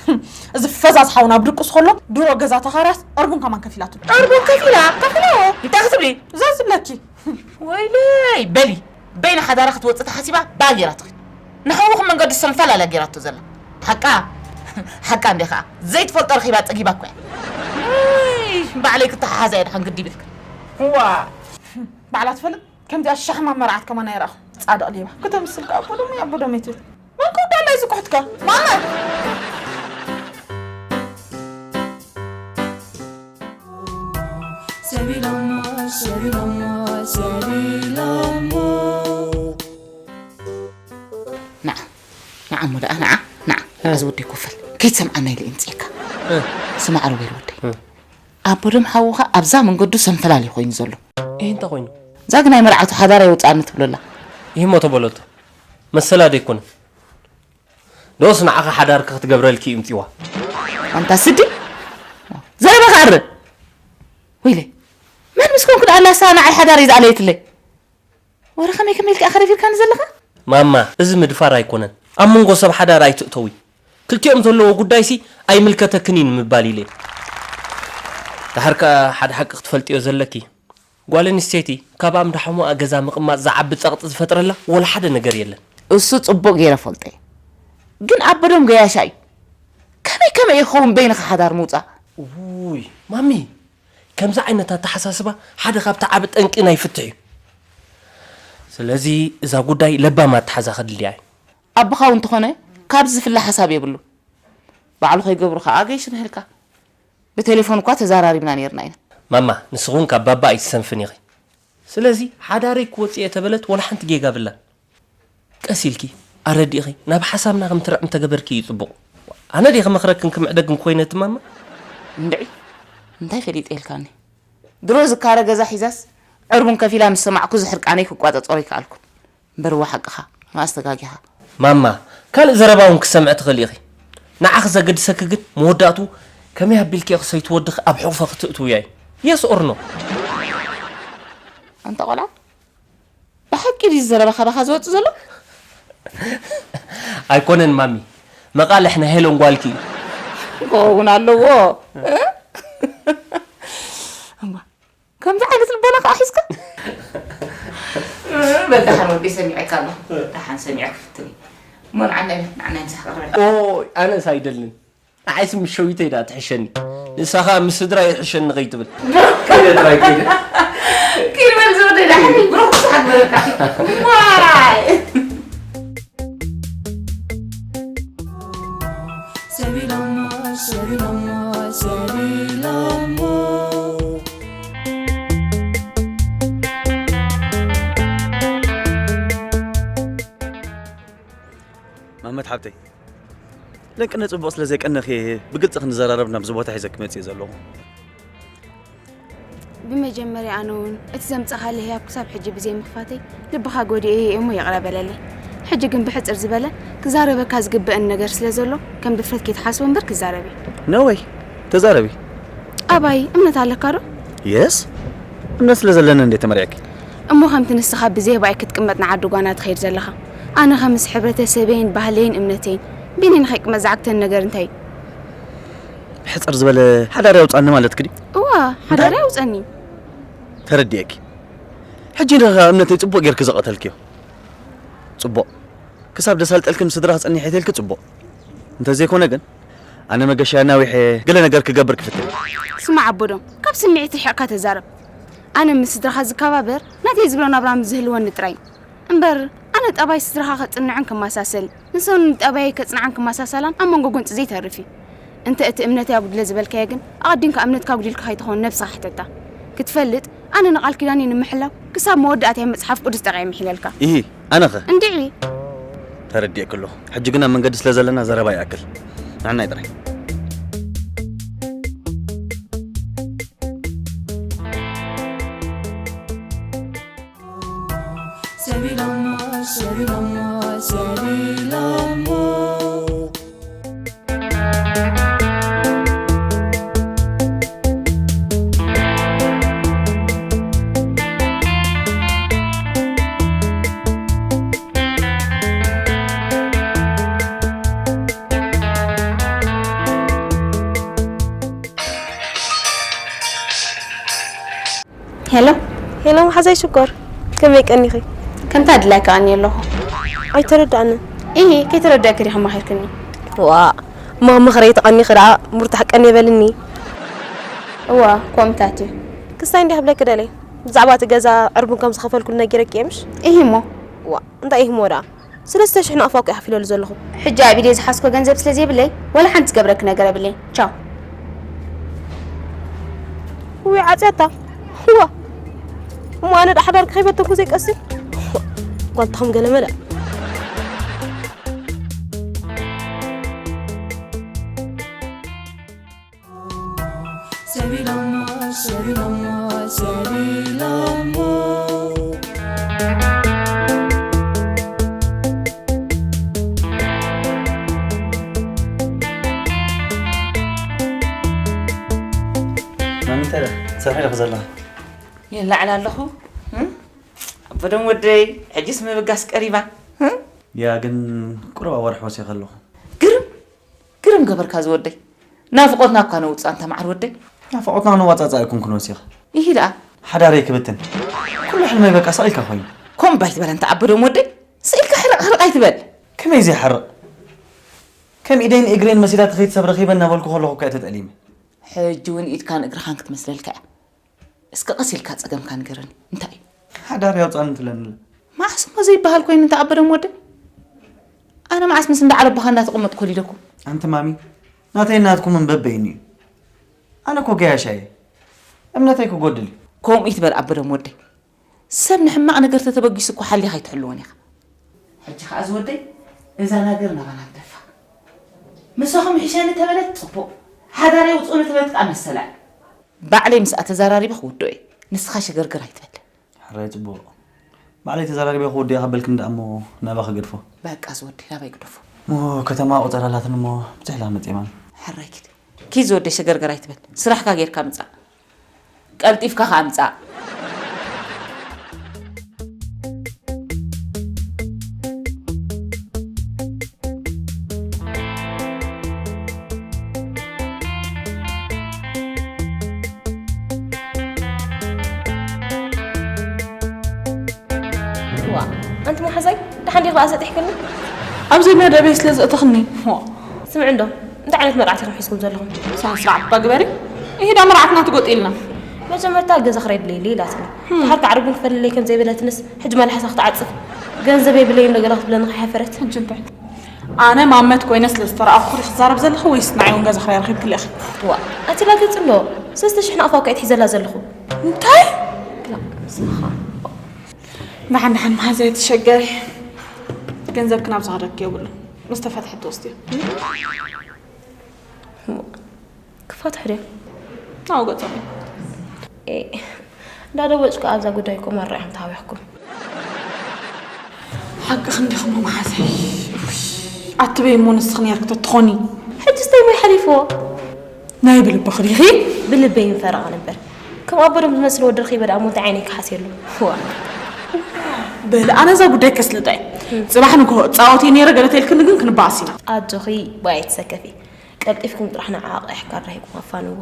እዚ ፈዛዝ ሓውና ኣብ ድቁስ ከሎ ድሮ ገዛ ተኻርያስ ዕርቡን ከማን ከፊላቱ። ዕርቡን ከፊላ? ከፊላ? እንታይ ክትብሊ? እዛ ዝብለኪ። ወይለይ፣ በሊ፣ በይና ሓዳራ ክትወጽእ ተሓሲባ ባህ ጌራ ትኺድ። ንሓውኺ መንገዱ ሰንፈላላ ጌራቶ ዘላ። ሓቃ፣ ሓቃ እንዴ ኸዓ፣ ዘይትፈልጦ ረኺባ ጸጊባ እኮ እያ። እይ፣ ባዕለይ ክተሓሓዛ እየ ድሓን ግዲ ይብልክ። እዋ። ባዕላ ትፈልጥ፣ ከምዚኣ ሸሕማ መርዓት ከማን ኣይረኣኹ። ጻድቕ ሌባ። ክተምስል ከኣ ኣቦ ደመይ፣ ኣቦ ደመይ ትብል። መን ክውዳእ ኣላ እዚ ኩሕትካ? ማመት! ሰቢሎሞ፣ ሰቢሎሞ፣ ሰቢሎሞ። ንዓ፣ ንዓ እሞ ደኣ፣ ንዓ፣ ንዓ። እ። እዚ ወደይ ኮፈል። ከይትሰምዓና ኢለ እምጽኤካ። እ። ስማዕ ሮቤል ወደይ። እ። ኣቦ ደም ሓውኻ ኣብዛ መንገዱ ሰንፈላሊ ኮይኑ ዘሎ። እህ፣ እንታይ ኮይኑ? እዛ ግናይ መርዓቱ ሓዳር ኣይውጽኣኒ ትብለላ። ይህ እሞ ተበለቶ። መሰላ ዶ ኣይኮነን? ዶስ ንዓኻ ሓዳርኪ ክትገብረልኪ እዩ ምጽዋ? ኣንታ ስዲ? ዘረባኻ ኣረ። ወይለይ፣ መን ምስ ኮንኩ ደኣ ኣላሳ ንዓይ ሓዳር እዩ ዝኣለየትለይ? ወረ ከመይ ከመይ ኢልካ ኣኸረፊርካኒ ዘለኻ? ማማ፣ እዚ ምድፋር ኣይኮነን። ኣብ መንጎ ሰብ ሓዳር ኣይትእተዊ። ክልቲኦም ዘለዎ ጉዳይሲ ኣይምልከተክን እዩ ንምባል ኢለ። ደሓር ከኣ ሓደ ሓቂ ክትፈልጥዮ ዘለኪ። ጓል ኣንስተይቲ ካብ ኣምዳ ሕሞኣ ገዛ ምቕማጥ ዝዓቢ ጸቕጢ ዝፈጥረላ ወላ ሓደ ነገር የለን። እሱ ጽቡቕ ገይረ ፈልጦ እየ። ግን ኣበዶም ገያሻ እዩ። ከመይ ከመይ ይኸውን በይንኻ ሓዳር ምውጻእ? ውይ፣ ማሚ፣ ከምዚ ዓይነት ኣተሓሳስባ ሓደ ካብቲ ዓቢ ጠንቂ ናይ ፍትሕ እዩ። ስለዚ እዛ ጉዳይ ለባም ኣተሓዛ ከድልያ እዩ። ኣቦኻ እውን እንተኾነ ካብዚ ዝፍለ ሓሳብ የብሉ። ባዕሉ ከይገብሩ ከኣ ኣገይሽ ንህልካ። ብቴሌፎን እኳ ተዛራሪብና ነይርና ኢና። ማማ፣ ንስኺ እውን ካብ ባባ ኣይትሰንፍን ኢኺ። ስለዚ ሓዳረይ ክወጽእ እየ ተበለት ወላ ሓንቲ ጌጋ ብላን። ቀስ ኢልኪ ኣረዲእኺ ናብ ሓሳብና ከም ትርዕ እንተገበርኪ እዩ ጽቡቕ። ኣነ ድየ ክመኽረክን ክምዕደግን ኮይነ እቲ ማማ? እንድዒ፣ እንታይ ፈሊጠ ኢልካኒ? ድሮ ዝካረ ገዛ ሒዛስ ዕርቡን ከፊላ ምስ ሰማዕኩ ዝሕርቃነይ ክቋጸጸሮ ኣይከኣልኩን። እምበር እወ ሓቅኻ፣ መኣስ ተጋጊኻ። ማማ፣ ካልእ ዘረባ እውን ክሰምዕ ትኽእሊ ኢኺ። ንዓኺ ዘገድሰኪ ግን መወዳእቱ ከመይ ኣቢልኪ ኢኺ ሰይቲ ወድኺ ኣብ ሕቑፈ ክትእትውያ እዩ። የስ ኦር ኖ? ኣንታ ቆልዓ፣ ብሓቂ ድዩ ዘረባ ካባኻ ዝወጽእ ዘሎ? ኣይኮነን ማሚ፣ መቓልሕ ናይ ሄለን ጓልኪ እዩ። ክኸውን ኣለዎ። እማ፣ ከምዚ ዓይነት ልቦና ከዓ ሒዝካ? በል ደሓን ወዲ ሰሚዐካ ኣለኹ። ደሓን ሰሚዐ ክፍትን እዩ። እሞ ንዓና፣ ንዓና ምሳሕ ቀርበል። ኦይ፣ ኣነስ ኣይደልን። ንዓይስ ምስ ሸዊተይ ደኣ ትሕሸኒ። ንሳ ኸኣ ምስ ስድራ ይሕሸኒ ከይትብል። ከይደ ጥራይ ከይደ። ኪድ በል ዝወደይ ደሓን እዩ። ብሩኽ ምሳሕ ግበረካ። ዋይ። ሰቢሎሞ፣ ሰቢሎሞ፣ ሰቢሎሞ። ኣት ሓብተይ፣ ለንቅነ ጽቡቕ ስለ ዘይቀነኺ ብግልጺ ክንዘራረብ ናብዚ ቦታ ሒዘ ክመጽእ እየ ዘለኹ። ብመጀመርያ ኣነ እውን እቲ ዘምጻኻለ ህያብ ክሳብ ሕጂ ብዘይ ምኽፋተይ ልብኻ ጎዲኤ እየ እሞ ይቕረ በለለይ። ሕጂ ግን ብሕጽር ዝበለ ክዛረበካ ዝግበእን ነገር ስለ ዘሎ ከም ድፍረት ከይትሓስቦ እምበር ክዛረብ እየ። ነወይ ተዛረቢ። ኣባይ እምነት ኣለካ ዶ? የስ እምነት ስለ ዘለና እንዴ ተመሪዕኪ? እሞ ከምቲ ንስኻ ብዘይ ባይ ክትቅመጥ ንዓዲ ጓና ትኸይድ ዘለኻ ኣነ ከምስ ሕብረተሰበይን ባህለይን እምነተይን ቢኒ ንኸይቅመጥ ዝዓግተን ነገር እንታይ እዩ? ሕጽር ዝበለ ሓዳር ያውጻኒ ማለት ክዲ? እዋ ሓዳር ያውጸኒ። ተረዲኤኪ። ሕጂ ንኻ እምነተይ ጽቡቕ ጌርኪ ዘቐተልክዮ። ጽቡቕ። ክሳብ ደሳልጠልክን ስድራ ክጸኒሕ የቴልኪ ጽቡቕ። እንተዘይኮነ ግን ኣነ መገሻ ናዊሐ ገለ ነገር ክገብር ክፍትን። ስማዕ ኣቦዶም፣ ካብ ስምዒት ርሒቕካ ተዛረብ። ኣነ ምስ ስድራኻ ዝከባበር ናተይ ዝብሎ ናብራ ምስ ዝህልወኒ ጥራይ። እምበር ኣነ ጠባይ ስድራኻ ከጽንዕን ክመሳሰል ንሰን ጠባየይ ከጽንዓን ክመሳሰላን ኣብ መንጎ ጎንጺ ዘይተርፍ እዩ። እንተ እቲ እምነተይ ኣጉድለ ዝበልካዮ ግን ኣቐዲምካ እምነትካ ኣጉዲልካ ከይትኸውን ነብስኻ ሕተታ። ክትፈልጥ ኣነ ንቓል ኪዳነይ ንምሕላው ክሳብ መወዳእታ እየ መጽሓፍ ቅዱስ ጠቒመ ሒለልካ። ኢሂ ኣነኸ? እንድዒ። ተረዲኤኪ ኣለኹ። ሕጂ ግን ኣብ መንገዲ ስለ ዘለና ዘረባ ይኣክል። ንዕናይ ጥራይ። ሰቢሎሞ ሰቢሎሞ ሰቢሎሞ። ሄሎ። ሄሎ መሓዛይ ሽኮር፣ ከመይ ቀኒኺ? ከምታ ድላይኪ ቀንየ ኣለኹ። ኣይተረድኣንን። ኢሂ፣ ከይተረድኣኪ ዲኺ መኺርክኒ? ዋእ፣ እሞ ካብ ምኽረይ ተቐኒኺ ደኣ ሙርታሕ ቀንየ በልኒ። እዋ፣ ከምኡታት እዩ። ክስታይ እንድየ ክብለኪ ደልየ፣ ብዛዕባ እቲ ገዛ ዕርቡን ከም ዝኸፈልኩሉ ነጊረኪ እየ ምሽ? ኢሂ እሞ። ዋእ፣ እንታይ ኢሂ እሞ ደኣ? ሰለስተ ሽሕ ናቕፋ እኮ እየ ከፊለሉ ዘለኹ። ሕጂ ኣብ ኢደይ ዝሓዝኮ ገንዘብ ስለ ዘይብለይ ዋላ ሓንቲ ዝገብረኪ ነገር የብለይን። ቻው። ውይ ዓጽያታ። ዋ እሞ ኣነ ዳ ሓዳር ክኸይበተኩ ዘይቀስን ጓልትኹም ገለመለ። ሰቢሎሞ ሰቢሎሞ ሰቢሎሞ። ማሚ እንታይ ደኣ ትሰርሒ ኢኺ ዘለኺ? የላዕል ኣለኹ። እም? ኣቦዶም ወደይ፣ ሕጅስ ምብጋስ ቀሪባ። እም? ያ ግን ቁሩብ ኣዋርሕ ወሲኸ ኣለኹ። ግርም ግርም ገበርካ ዝወደይ። ናፍቖትና እኳ ነውጽእ ኣንታ መዓር ወደይ። ናፍቖትና ነዋጻጽእ ኣይኮንኩን ወሲኸ። ኢሂ ደኣ። ሓዳረይ ክብትን። ኩሉ ሕልመይ በቃ ስቕ ኢልካ ኮይኑ። ኮምባ ኣይትበል ኣንታ ኣበዶም ወደይ። ስቕ ኢልካ ሕርቕ ሕርቕ ኣይትበል። ከመይ ዘይሓርቕ? ከም ኢደይን እግረይን መሲላትኺ ሰብ ረኺበ እናበልኩ ከለኹ እኳ እየ ተጠሊመ። ሕጂ እውን ኢድካን እግርኻን ክትመስለልካ እያ። እስከ ቀስ ኢልካ ጸገምካ ንገረኒ። እንታይ እዩ? ሓዳር ያውጻኒ ትብለኒ ኣላ። መዓስ እሞ ዘይበሃል ኮይኑ እንተ ኣበዶም ወደይ? ኣነ መዓስ ምስ እንዳ ዓለቦኻ እንዳተቐመጥኩ ወሊደኩም? ኣንቲ ማሚ፣ ናተይን ናትኩምን በበይኑ እዩ። ኣነ እኮ ገያሻ እየ። እምነተይ ክጎድል እዩ። ከምኡ ይትበል ኣበዶም ወደይ። ሰብ ንሕማቕ ነገር ተተበጊሱ እኮ ሓሊኻ ኣይትሕልዎን ኢኻ። ሕጂ ከኣ ዝወደይ እዛ ነገር ናባና ግደፋ። ምሳኹም ይሕሸኒ ተበለት ጽቡቕ፣ ሓዳር የውጽኡኒ ተበለት ከኣ መሰላ እዩ። ባዕለይ ምስኣ ተዘራሪበ ክውድኦ እየ። ንስኻ ሸገርገር ኣይትበል። ሕራይ ጽቡቕ። ባዕለይ ተዘራሪበ ክውድኦ እየ ካብ በልክኒ ደኣ እሞ ናባኺ ግደፎ። በቃ ዝወደይ ናባይ ግደፎ። እሞ ከተማ ቁጸራ ኣላትኒ እሞ ብጽሕላ መጽየ ማሚ። ሕራይ ኪድ። ኪድ ዝወደይ ሸገርገር ኣይትበል። ስራሕካ ጌርካ ምጻእ። ቀልጢፍካ ከኣ ምጻእ። ዋ ኣንቲ መሓዛይ ደሓን ዲኺ በኣ ሰጢሕክኒ? ኣብ ዘይመደበይ ስለ ዘእተኽኒ። ስምዒ እንዶ እንታይ ዓይነት መርዓት ኢኹም ሒዝኩም ዘለኹም? ስነ ስርዓት እባ ግበሪ። ኢሂዳ መርዓትና ትጎጥ ኢልና። መጀመርታ ገዛ ክራይ ድለይለይ ኢላትኒ። ድሓር ከዓ ዕርቡን ክፈልለይ ከም ዘይበለትንስ ሕጂ መልሓሳ ክትዓጽፍ ገንዘብ የብለይን ዶ ገለ ክትብለኒ ከይሓፈረት። ሕጂ እንታይ? ኣነ ማመት ኮይነ ስለ ዝተረኣኹ ዲኺ ትዛረቢ ዘለኺ ወይስ ንዓይ እውን ገዛ ክራይ ረኺብክለይ ኢኺ? ዋእ ኣቲ ላግጺ እንዶ ሰለስተ ሽሕ ናቕፋ እኮ እየ ትሒዘላ ዘለኹ። እንታይ? ደሓን ደሓን መሓዘይ ኣይትሸገሪ። ገንዘብኪ ናብዚ ክረኪ የብሉን። ምስ ተፈትሐት ትወስድዮ። ክፋትሑ ድዮም? ናው ገጾም እዩ። ኤ፣ እንዳደወጭኩ ኣብዛ ጉዳይ ቁማር ርኢኹም ተሃዊኽኩም። ሓቂ ክንዲኹም መሓዘይ። ኣትበይ እሞ ንስኺ ነርክ ተትኾኒ። ሕጂ ስተይ ወይ ሓሊፍዎ? ናይ ብልብኺ ዲኺ? ብልበይ ምፈረቐ ነበር። ከም ኣቦ ደም ዝመስል ወዲ ረኺበ ደኣ ሞት ዓይነይ ክሓስየሉ። ዋ። በል ኣነ እዛ ጉዳይ ከስልጠ እየ። ጽባሕ ንግሆ እጻወት እየ ነይረ ገለ ተልክኒ ግን ክንበኣስ ኢና። ኣጆኺ ባይ ትሰከፊ። ቀልጢፍኩም ጥራሕ ንዓኣ ኣቕሒሕካ ኣራሂብኩም ኣፋንዋ።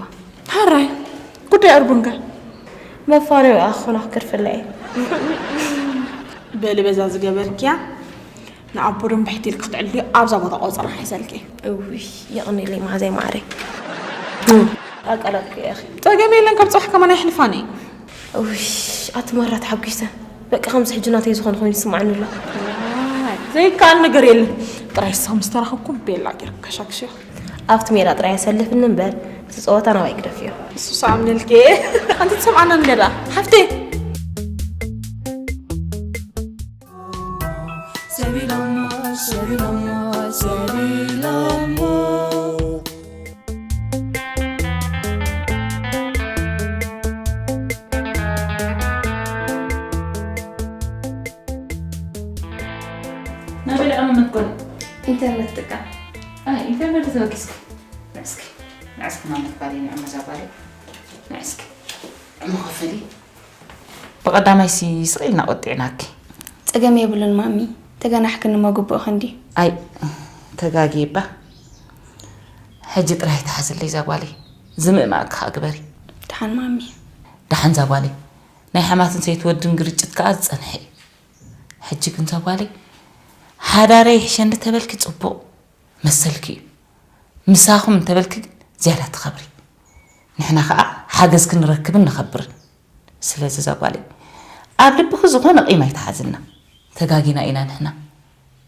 ሃራይ ጉዳይ ኣርቡንከ? መፋነዊ ኣኾና ክርፍለይ። በሊ በዛ ዝገበርክያ ንኣቦ ደም ብሕቲ ኢልክ ክትዕልዮ ኣብዛ ቦታ ቆጸራ ሓይሰልኪ። እውይ የቕኒለይ መሓዘይ ማዕረይ። ኣቃላጥኩ ኢኺ። ጸገም የለን ካብ ጽባሕ ከማን ኣይሕልፋን እየ። እውይ ኣቲ ማራ ተሓጒሰ። በቃ ከምዚ ሕጂ ናተይ ዝኾነ ኮይኑ ይስማዓኒ ኣሎ። ዘይከኣል ነገር የለን። ጥራይ ንስኻ ምስ ተራኸብኩም ቤላ ጌርክ ከሻክሽዮ። ኣብቲ ሜዳ ጥራይ ኣሰልፍኒ እምበር እቲ ጸወታ ናባይ ግደፍዮ። እሱ ሰኣምነልኪ። ሓንቲ ትሰምዓና እንገዳ ሓፍቴ። ሰቢሎሞ ሰቢሎሞ ሰቢሎሞ። ናበይ ደኣ መመት ኮነ? ኢንተርነት ጥቀም። ኣይ ኢንተርነት ተበጊስኪ። ንዕስኪ ንዕስኪ ማመት ባሪ ንዕመዛ ባሪ ንዕስኪ እሞ ኸፈሊ። ብቐዳማይ ሲ ስቕ ኢልና ቆጢዕናኪ። ጸገም የብሉን ማሚ፣ ተገናሕክኒ እሞ ግቡእኺ እንድዩ። ኣይ ተጋግየ እባ። ሕጂ ጥራይ ተሓዝለይ እዛ ጓለይ፣ ዝምእማእኪ ከኣ ግበሪ። ደሓን ማሚ። ደሓን እዛ ጓለይ፣ ናይ ሓማትን ሰይትወድን ግርጭት ከኣ ዝጸንሐ እዩ። ሕጂ ግን እዛ ጓለይ ሓዳረይ ይሕሸኒ ተበልኪ ጽቡቕ መሰልኪ እዩ። ምሳኹም እንተበልኪ ግን ዝያዳ ትኸብሪ። ንሕና ኸኣ ሓገዝ ክንረክብን ንኸብርን። ስለዚ እዛ ጓለይ ኣብ ልብኺ ዝኾነ ቂም ኣይትሓዝልና። ተጋጊና ኢና ንሕና።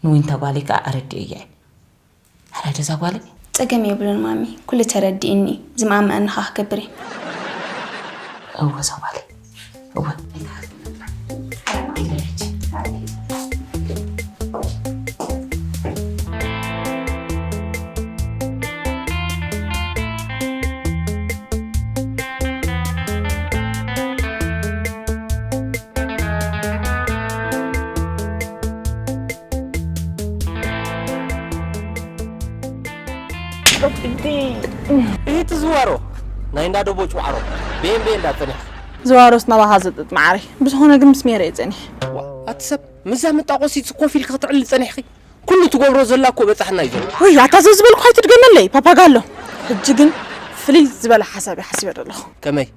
ንዊንታ ጓለይ ከኣ ኣረዲኤያ እየ። ሓዳደ እዛ ጓለይ። ጸገም የብሉን ማሚ፣ ኩሉ ተረዲእኒ፣ ዝምኣመኣኒ ኸኣ ክገብር እየ። እወ እዛ ጓለይ። እወ ኣይትሓዝልና። እሂ ትዝዋሮ ናይ እንዳ ደቦጭ ዋዕሮ ቤን ቤን እንዳ ጸኒሕኪ። ዝዋሮስ ናባኻ ዘጥጥ መዓረይ። ብዝኾነ ግን ምስ ሜረ እየ ጸኒሐ። ዋ፣ ኣቲ ሰብ ምስዛ መጣቆሲት ኮፍ ኢልኪ ክትዕሊ ጸኒሕኪ። ኩሉ ትገብሮ ዘላ እኮ በጻሕና እዩ ዘሎ። ውይ ኣታ ዘዝበልኩ ኣይትድገመለይ ፓፓጋሎ። ሕጂ ግን ፍልይ ዝበለ ሓሳብ እየ ሓሲበ ዘለኹ። ከመይ?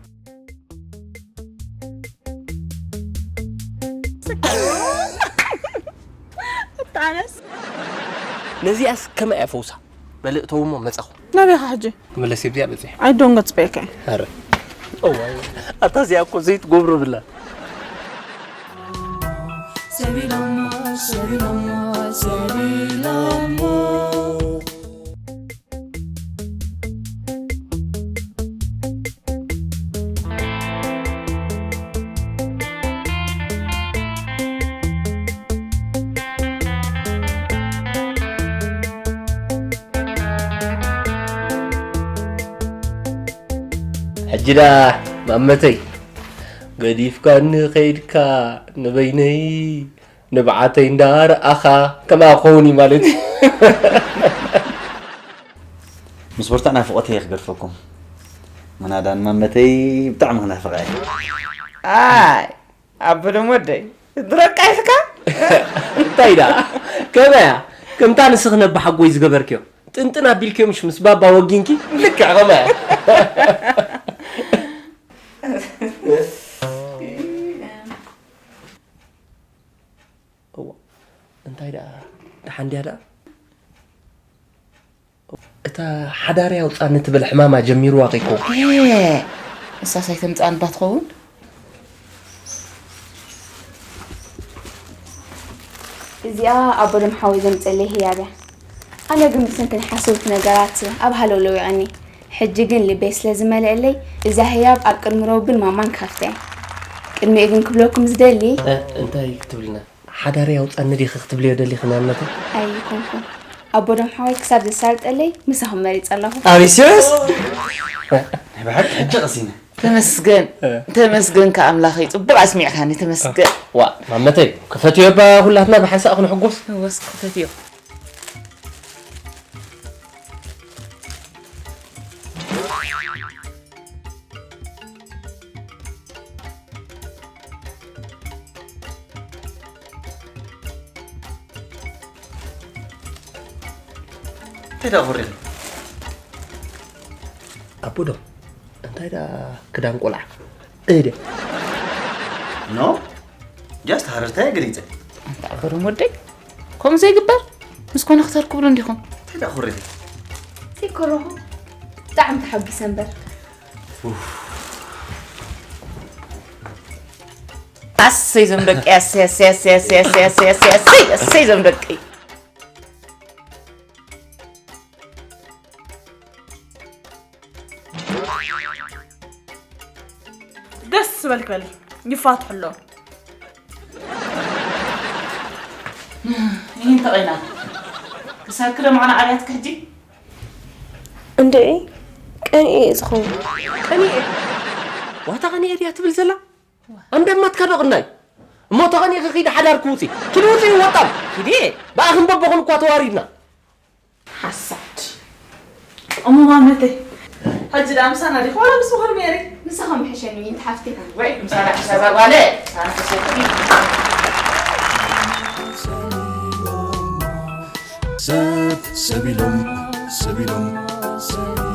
ነዚኣስ ከመይ እያ ፈውሳ? በሊ እተው እሞ መጻኹ። ናበይኻ ሕጂ? ክምለስ እየ ብዚኣ በጺሐ። I don't get spake. ኣረ እዋይ ኣታ እዚኣ እኮ ዘይትገብሮ ብላ። ሕጂ ደኣ ማመተይ ገዲፍካኒ ከይድካ ንበይነይ ንብዓተይ እንዳረኣኻ ከምኣ ክኸውን እዩ ማለት እዩ። ምስ ብርቱዕ ናፍቖት እየ ክገድፈኩም። ምናዳ ንማመተይ ብጣዕሚ ክናፍቓ እየ። ኣይ ኣቦ ደም ወደይ ድረቃ ኢልካ። እንታይ ደኣ ከመያ ከምታ ንስኺ ነባሓጎይ ዝገበርክዮ ጥንጥን ኣቢልክዮ ምሽ ምስ ባባ ወጊንኪ ልክዕ ከመያ። እዋ እንታይ ደኣ ደሓን ድያ ደኣ? እታ ሓዳርያ ኣውጻኒ ትብል ሕማማ ጀሚርዋ ከይከውን። ኤ፣ እሳስ ኣይተምጽኣን እባ ትኸውን? እዚኣ ኣቦ ደም ሓወይ ዘምጸለይ ህያብ እያ። ኣነ ግን ብሰንኪ ናይ ሓሰውቲ ነገራት ኣብ ሃለውለው ይቐኒ። ሕጂ ግን ልበይ ስለ ዝመለአለይ እዛ ህያብ ኣብ ቅድሚ ረቡን ማማን ክኸፍታ እየ። ቅድሚኡ ግን ክብለኩም ዝደሊ። እ፣ እንታይ ክትብልና? ሓዳረይ ኣውጻኒ ዲኺ ክትብልዮ ደሊኺ ማመተይ? ኣይኮንኩን። ኣቦዶም ሓወይ ክሳብ ዘሳልጠለይ ምሳኹም መሪጸ ኣለኹ። ኣቤት ሲሪየስ ናይ ብሓቂ ሕጂ ቀሲነ ተመስገን ተመስገን ከኣምላኸይ ጽቡቕ ኣስሚዕካኒ ተመስገን። ዋ ማመተይ ክፈትዮ እባ ኩላትና ብሓንሳእ ክንሕጎስ። ወስ ክፈትዮ። እንታይ ደኣ ኮሪኺ ኣቦ ዶ እንታይ ዳ ክዳን ቆልዓ እደ ኖ ጃስት ሃረርታይ ገሊፀ ኣንታ ኣቦዶም ወደይ ከምኡ ዘይግበር ምስ ኮነ ክተርክብሉ እንዲኹም። እንታይ ደኣ ኮሪኺ ሲኮረኹ ብጣዕሚ ተሓጒሰ እምበር ኣሰይ ዞም ደቂ ኣሰይ ኣሰይ ኣሰይ ኣሰይ ኣሰይ ኣሰይ ኣሰይ ኣሰይ ኣሰይ ዞም ደቂ ደስ ዝበል ክበል ይፋትሑ ኣለዉ ይህን ተቐይና ክሳብ ክደ መዓና ዓብያት ክሕጂ እንድዒ ቀኒኤ እየ ዝኸውን። ቀኒኤ። ዋታ ቐኒኤ ድያ ትብል ዘላ ኣምዳማትካ ዶ ቕናይ እሞ ተቐኒኤ ከኺደ ሓዳር ክውፂ ትልውፂ ይወጣም ሂዲ ብኣኽን በቦኽን እኳ ተዋሪድና ሓሳድ እሞ ማመተይ ሕጂ ደኣ ምሳና ዲኹ ዋላ ምስ ምኽር ሜሪ ንስኻ ምሕሸኒ ምእንቲ ሓፍቲ ወይ ምሳና ሕሳዛ ጓለ ምሳና ሕሸኒ ሰብ ሰብ ኢሎም ሰብ ኢሎም